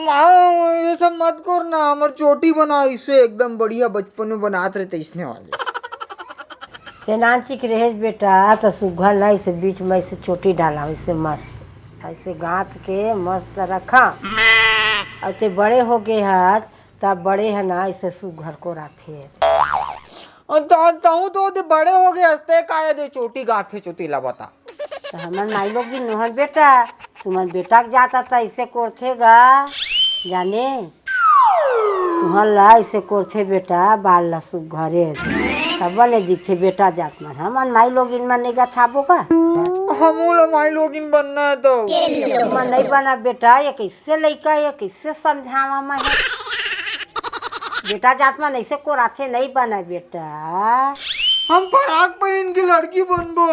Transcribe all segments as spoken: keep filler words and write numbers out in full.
माँ, ये सब मत कर ना, हमर चोटी बना, इसे एकदम बढ़िया बचपन में बनात रहे तइसने वाले। ते नानचिक रहेस बेटा, त सुग्घर ना इसे बीच में इसे चोटी डाला, इसे मस्त, इसे गांथ के मस्त रखा। अउ ते बड़े हो गे हस, त बड़े ह ना इसे सुग्घर कोराथे। अउ त-, तहूँ तो दे बड़े हो गे हस, ते काहे दे चोटी गांथे चोटी ला बता। त हमर माई लोगिन नोहर बेटा, तुमन बेटा के जात त इसे कोरथे गा, जाने? तुहर ला इसे कोरथे बेटा, बाल ला सुग्घरे। तब बने दिखथे बेटा जात मन। हमन माई लोगिन मन नइ गथाबो का? हमू ला माई लोगिन बनना हे तो। मन नइ बना बेटा, ये कइसे लइका, ये कइसे समझावा मैं? बेटा जात मन अइसे कोराथे, नइ बना बेटा। हम फराक पहिन के लड़की बनबो।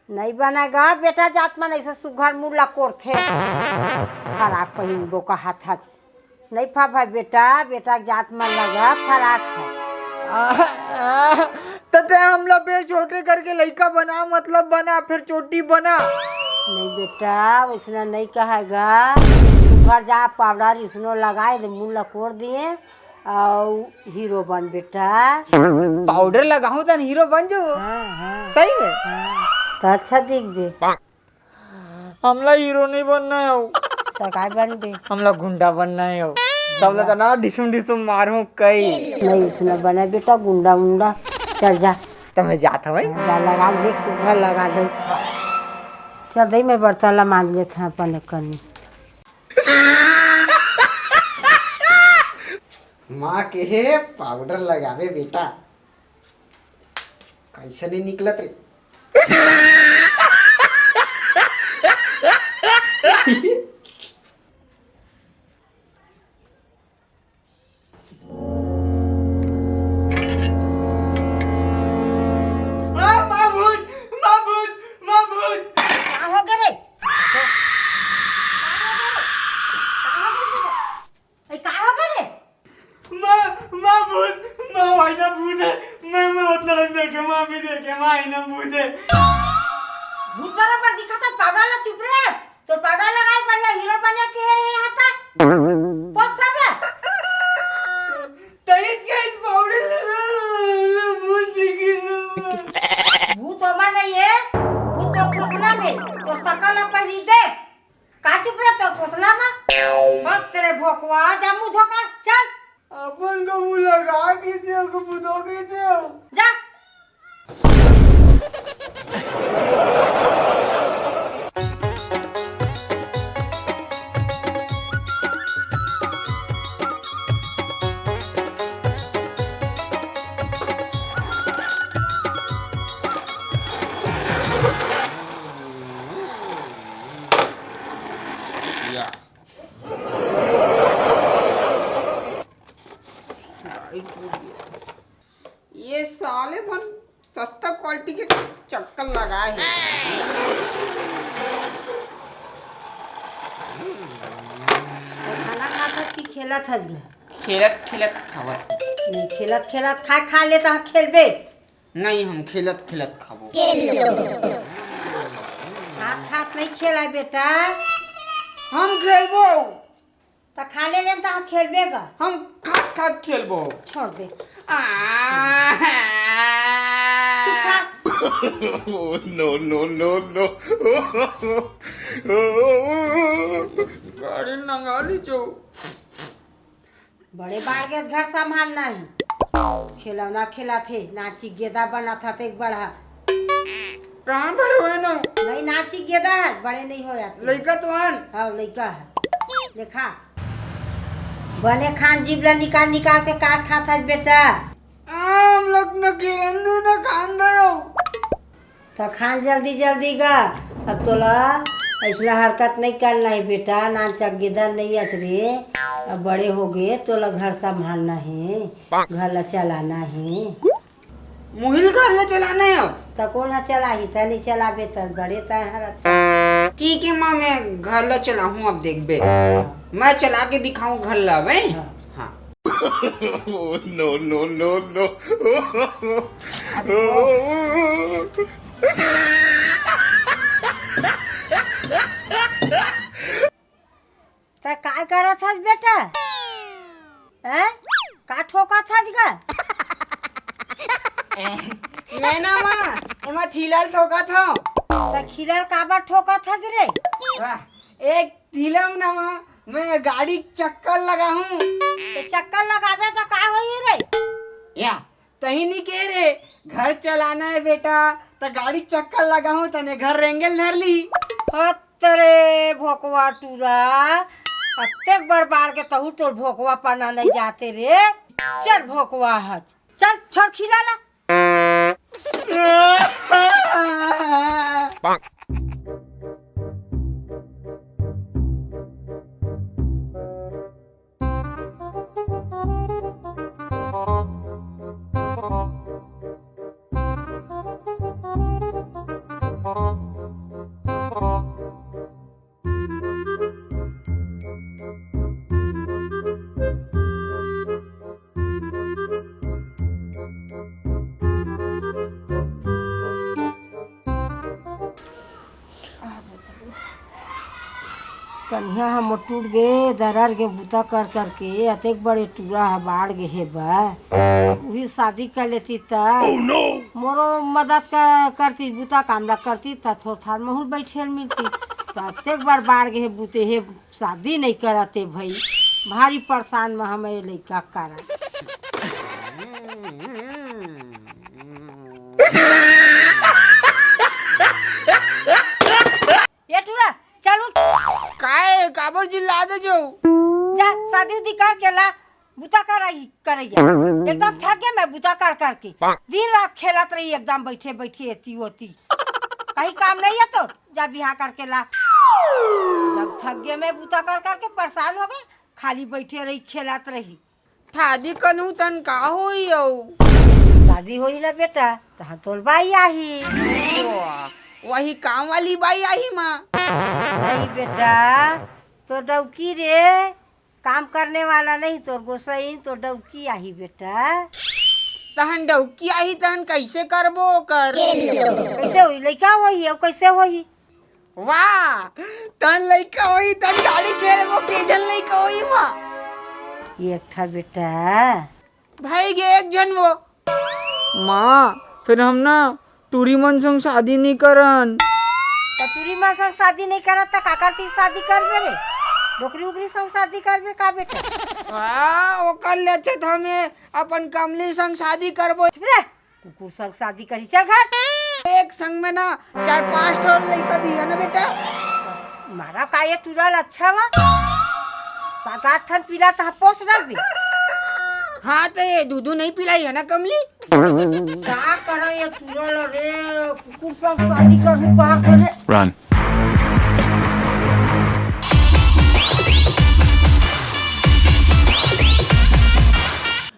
नइ बना गा, बेटा जात मन अइसे सुग्घर मुड़ ला कोरथे। फराक पहिनबो कहत हच। नइ फा भाई बेटा, बेटा जात मन लगा फराक है। त ते हमला बे छोटे करके लइका बना, मतलब बना, फिर चोटी बना। नहीं बेटा, वइसना नइ कहय गा। सुग्घर जा पाउडर इसनो लगाए दे, मुड़ ला कोर दिए, अउ हीरो बन बेटा। पाउडर लगाहूं त हीरो बन जाहूं। हाँ, हाँ। सही में? हाँ। त अच्छा दिखबे। हमला हीरो नइ बनना हे। त काय बनबे? हमला गुंडा बनना हे। सबला त ना डिसुम डिसुम मारहूं कई। नहीं, उसने बना बेटा गुंडा उंडा। चल जा। त मैं जात हवं। जा लगा देख, सुग्घर लगा दे। चल दे, मैं बर्तन ला मांज लेत हंव अपन कनी। माँ के हे पाउडर लगावे बेटा, कइसे नइ निकलत रे। आ, माँ भूत, माँ भूत, माँ भूत। का हो गे रे? का हो गे बेटा? ए, का हो गे रे? माँ, माँ भूत, माँ आईना भूत हे। मैं, मैं उतना नहीं देखे, माँ भी देखे, माँ आईना भूत हे। भूत बराबर दिखत हे, पाउडर ला चुप रे। तोर पाउडर लगाए बढ़िया हीरो बने के हे रे यहाँ तक। पोत सब ला। तईत के इस पाउडर लगा, भूत दिखी तो। भूत ओमा नहीं हे, भूत तोर थोथना में, तोर सकल ला पहिली देख। का चुप रे तोर थोथना मा? मत तेरे भोकवा, जा मुंह धोकर, चल। अपन का मुंह लगा के दे, ओके मुंह धो के दे। जा। या। गाड़ी टूट गया। ये साले मन सस्ता क्वालिटी के चक्कर लगाए हे। खाना खात हस कि खेलत हस गा? खेलत खेलत खावत। नहीं, खेलत खेलत खा, खा लेता ह, खेलबे। नहीं, हम खेलत खेलत खाबो। हाथ हाथ नहीं खेला बेटा। हम खेलबो। त खा ले लेन त हम खेलबे गा। हम खात खात खेलबो। छोड़ दे। आ। चुप खा। Oh, no, no, no, no। गाड़ी नंगा ली जो। बड़े बाढ़ के घर संभालना है। खिलौना खिलाथे, नाची गेदा बनाथा ते एक बड़ा। कहाँ बड़े होए ना? नहीं, नाची गेदा है, बड़े नहीं हो जाते। लइका तो हन। हाँ, लइका है। देखा, बने खान जीभ ला निकाल निकाल के काट खात हस बेटा। हम लोग न खेलन दो, न खान दो। त खान जल्दी जल्दी गा। अब तोला अइसना हरकत नहीं करना है बेटा, नानचक गिदर नहीं अच रे। अब बड़े हो गे, तोला घर संभालना है, घर ला चलाना है। मुहिल घर ला चलाना है। त कोन ह चलाही? त नहीं चलाबे त बड़े तय हरत। ठीक है माँ, मैं घर ला चलाहूँ, अब देखबे। हाँ। मैं चला के दिखाऊँ घर ला, भाई। हाँ। हाँ। Oh, no, no, no, no। काय करत हस बेटा? हैं? का ठोकत हस गा? ए, मैं ना माँ, एमा थीला ल ठोकत हँव। त खीला ल काबर ठोकत हस रे? वाह, एक थीला म ना माँ, मैं गाड़ी चक्कर लगाहूँ। त चक्कर लगाबे त का होही रे? या, तही नी के रे, घर चलाना हे बेटा, त गाड़ी चक्कर लगाहूँ, तने घर रेंगे ल धर ली। हत रे भोकवा टूरा, अतेक बड़ बाढ़ गे तहूँ तोर भोकवा पना नइ जाते रे। चल भोकवा हच, चल छोड़ खीला ला। कनिहा ह मोर टूट गे, दरर गे, बुता कर करके अतेक बड़े टूरा ह बाढ़ गे हे बा। उही शादी कर लेती त मोरो मदद क-, करती, बुता काम ला करती त थोर थार महूँ ल बइठे ल मिलती। त अतेक बड़ बाढ़ गे हे बुते हे, शादी नइ करत हे भई। भारी परेशान म हवँव ए लइका कारन। ए टूरा, चल उठ। काय, काबर चिल्लात हस? जा, शादी उदी करके ला, बुता करही, करइया। एकदम थक गे मैं बुता कर करके। दिन रात खेलत रही एकदम बइठे बइठे एती ओती। कहीं काम नइ हे तो जा बिहा करके ला। एकदम थक गे मैं बुता कर करके, परेशान हो गे, खाली बइठे रही, खेलत रही। शादी करहूँ तहन का होही अउ? शादी होही ना बेटा, तहाँ तोर बाई आही। वाह, वही काम वाली बाई आही माँ। नहीं बेटा, तोर डौकी रे, काम करने वाला नहीं, तोर गोसईन, तोर डौकी आही बेटा। तहन डौकी आही, तहन कइसे करबो ओकर? कइसे होही? लइका होही, अउ कइसे होही? वाह, तहन लइका होही, तहन गाड़ी खेलबो, के झन लइका होही माँ? एक ठा बेटा। भई गे एक झन वो। माँ, फेर हम ना टूरी मन संग शादी नइ करन। त टूरी मन संग शादी नइ करत त काकर तीर शादी करबे रे? डोकरी उकरी संग शादी करबे का बेटा? वाह, ओकर ले अच्छा त हमें अपन कमली संग शादी करबो। चुप रे, कुकुर संग शादी करही, चल घर। एक संग में ना चार पांच ठो लइका दिही ना बेटा। मारा का ये टूरा ल अच्छा वा? सात आठ ठन पिला तहाँ पोस डालबे। हाँ, त ये दू दू नइ पिलाही ना कमली। का करँव ये टूरा ल रे, कुकुर संग शादी करहूँ कहा करे। Run।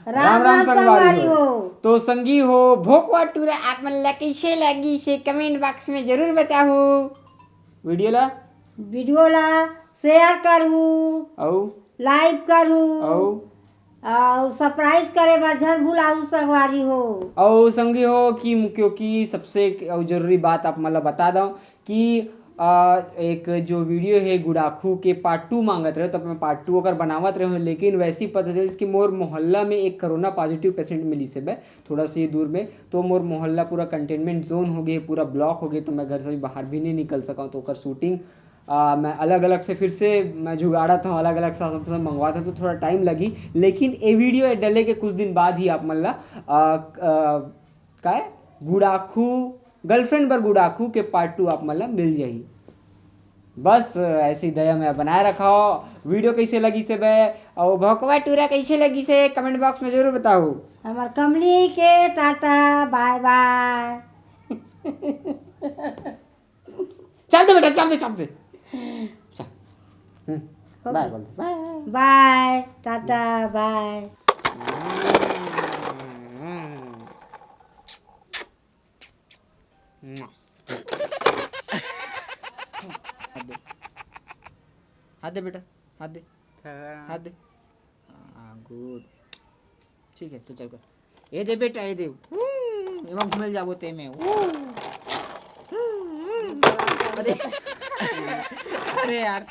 राम राम संगवारी हो। तो संगी हो, भोकवा टूरा आप मन ला कइसे लगिस हे, comment box में जरूर बताहू। Video ला? Video ला share करहू, अउ? Like करहू, अउ? अउ subscribe करे बर झन भुलाहू संगवारी हो। अउ संगी हो कि, क्योंकि सबसे अउ जरूरी बात आप मन ला बता दँव कि, अ, एक जो video हे गुड़ाखू के part two मांगत रहे, त मैं part two ओकर बनावत रहे हूँ, लेकिन वैसे ही पता चलिस कि मोर मोहल्ला में एक कोरोना positive patient मिलिस हे बे, थोड़ा सा ही दूर में। तो मोर मोहल्ला पूरा containment zone हो गे, पूरा block हो गे, तो मैं घर से भी बाहर भी नहीं निकल सकँव। तो ओकर shooting, अ, मैं अलग-अलग से फिर से मैं जुगाड़त हँव, अलग-अलग से सब मंगवात हँव, तो थोड़ा time लगही। लेकिन ए video डले के कुछ दिन बाद ही आप मन ला, अ, अ, काय? गुड़ाखू, girlfriend बर गुड़ाखू के part two आप मन ला मिल जाही। बस ऐसी दया में बनाए रखव। Video कइसे लगिस हे बे, अउ भोकवा टूरा कइसे लगिस हे, comment box में जरूर बताहू। हमर कमली के टाटा, bye bye। चाप दे बेटा, चाप दे, चाप दे। चल। हम्म, OK। Bye बोल दे, bye। Bye, Tata, bye। हाथ दे। हाथ दे बेटा, हाथ दे। हाथ दे। हाँ, good। ठीक है, चल, चल कर। ए दे बेटा, ए दे। हम्म, एमा घुमेल जाबो ते में। हम्म, हम्म, अरे, अरे यार।